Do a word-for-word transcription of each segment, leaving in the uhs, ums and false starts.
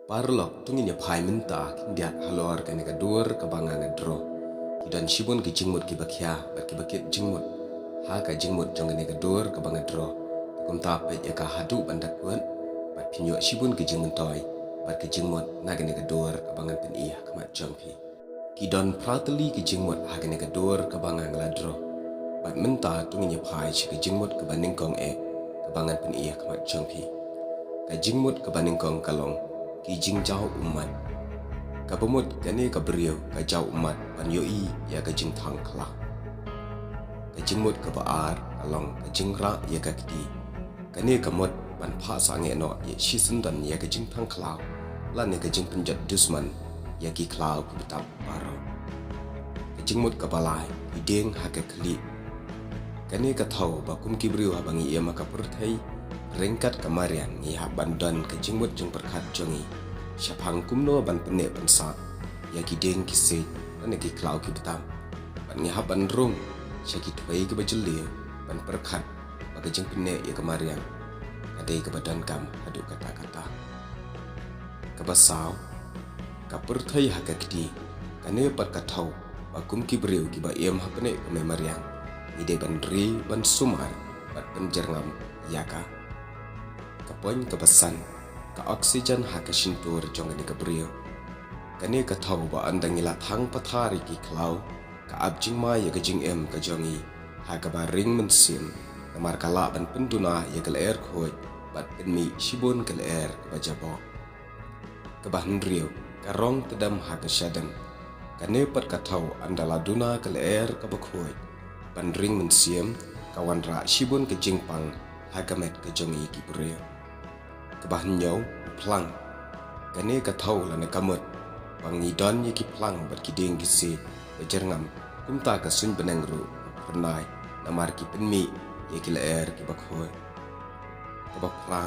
Paralok, to ngin ïa phai mynta khyndiat halor kane ka dur kaba nga nga draw. Ki don shibun ki jingmut kiba khia bad kiba kit jingmut ha ka jingmut jong kane ka dur kaba nga draw. Te kumta peit ïa ka haduh ban da kut bad phin ïoh shibun ki jingmyntoi bad ki jingmut na kane ka dur kaba ngan pyni ha khmat jong phi. Ki don phra tylli ki jingmut ha kane ka dur kaba nga nga la draw. Bad mynta to ngin ïa phai sha ka jingmut kaba nyngkong eh kaba ngan pyni ha khmat jong phi. Ka jingmut kaba nyngkong ka long ki jingjaw ummat. Kaba mut kane ka briew ka jaw ummat ban ïohi ïa ka jingthang khlaw. Ka jingmut kaba ar ka long ka jingrah ïa ka kti. Kane ka mut ban phah sangeh noh ïa shisyndon ïa ka jingthang khlaw lane ka jingpynjot dusman ïa ki khlaw kiba tap baroh. Ka jingmut kaba lai, ki dieng ha ka khlieh. Kane ka thew ba kum ki briew haba ngi im ha ka pyrthei ryngkat ka mariang ngi hap ban don ka jingmut jingpyrkhat jong ngi shaphang kumno ban pynneh pynsah ïa ki dieng ki siej lane ki khlaw kiba tap. Bad ngi hap ban rung sha ki thwei kiba jylliew ban pyrkhat ba ka jingpynneh ïa ka mariang ka dei kaba donkam haduh katta katta. Kaba saw, ka pyrthei ha ka kti. Kane pat ka thew ba kum ki briew kiba im hapdeng ka mei mariang ngi dei ban ri ban sumar bad pynjyrngam ïa ka. Ka point kaba san, ka oxygen ha ka shyntur jong kane ka briew. Kane ka thew ba ynda ngi la thang pathar ïa ki khlaw ka ap jingma ïa ka jingim ka jong ngi ha kaba ring mynsiem, namar ka lah ban pynduna ïa ka lyer khuid bad pynmih shibun ka lyer kaba jaboh. Kaba hynriew, ka rong tdem ha ka shadem. Kane pat ka thew ynda la duna ka lyer kaba khuid ban ring mynsiem, ka wanrah shibun ka jingpang ha ka met ka jong ngi ki briew. Kaba hynñiew, u phlang. Kane ka thew lane ka mut ba ngi don ïa ki phlang bad ki dieng ki siej ba jyrngam, kumta ka suiñ bneng ruh ka phyrnai namar ki pynmih ïa ki lyer kiba khuid. Kaba phra,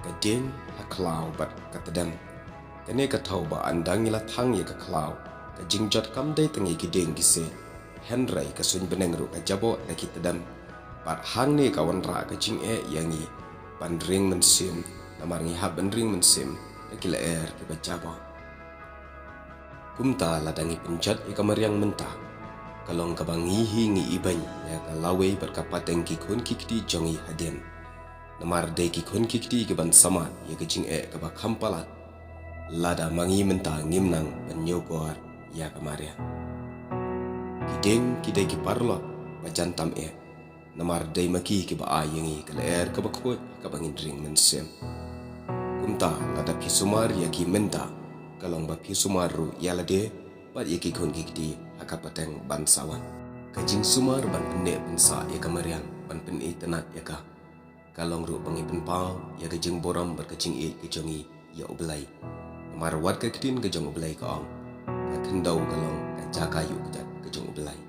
ka dieng ha khlaw bad ka tdem. Kane ka thew ba ynda ngi la thang ïa ka khlaw, ka jingjot kam dei tang ïa ki dieng ki siej, hynrei ka suiñ bneng ruh ka jaboh da ki tdem. Bad hangne ka wanrah ka jingeh ïa ngi ban ring mynsiem, namar ngi hap ban ring mynsiem da ki lyer kiba jaboh. Kumta lada ngi pynjot ïa ka mariang mynta, ka long kaba ngi hi ngi ibeiñ ïa ka lawei bad ka pateng ki khun ki kti jong ngi hadien. Namar dei ki khun ki kti kiban samad ïa ka jingeh kaba kham palat lada ma ngi mynta ngim nang ban ñiewkor ïa ka mariang. Ki dieng ki dei ki paralok ba jan tam eh, namar dei ma ki kiba ai ïa ngi ka lyer kaba khuid kaba ngin ring mynsiem. Kumta lada phi sumar ïa ki mynta, ka long ba phi sumar ruh ïa lade bad ïa ki khun ki kti ha ka pateng ban sa wan. Ka jingsumar ban pynneh pynsah ïa ka mariang, ban pynitynnad ïa ka, ka long ruh ba ngi pynpaw ïa ka jingburom bad ka jingïeit ka jong ngi ïa U Blei. Namar wat ka ktien ka jong U Blei ka ong, ka khyndew ka long ka jaka ïuh kjat ka jong U Blei.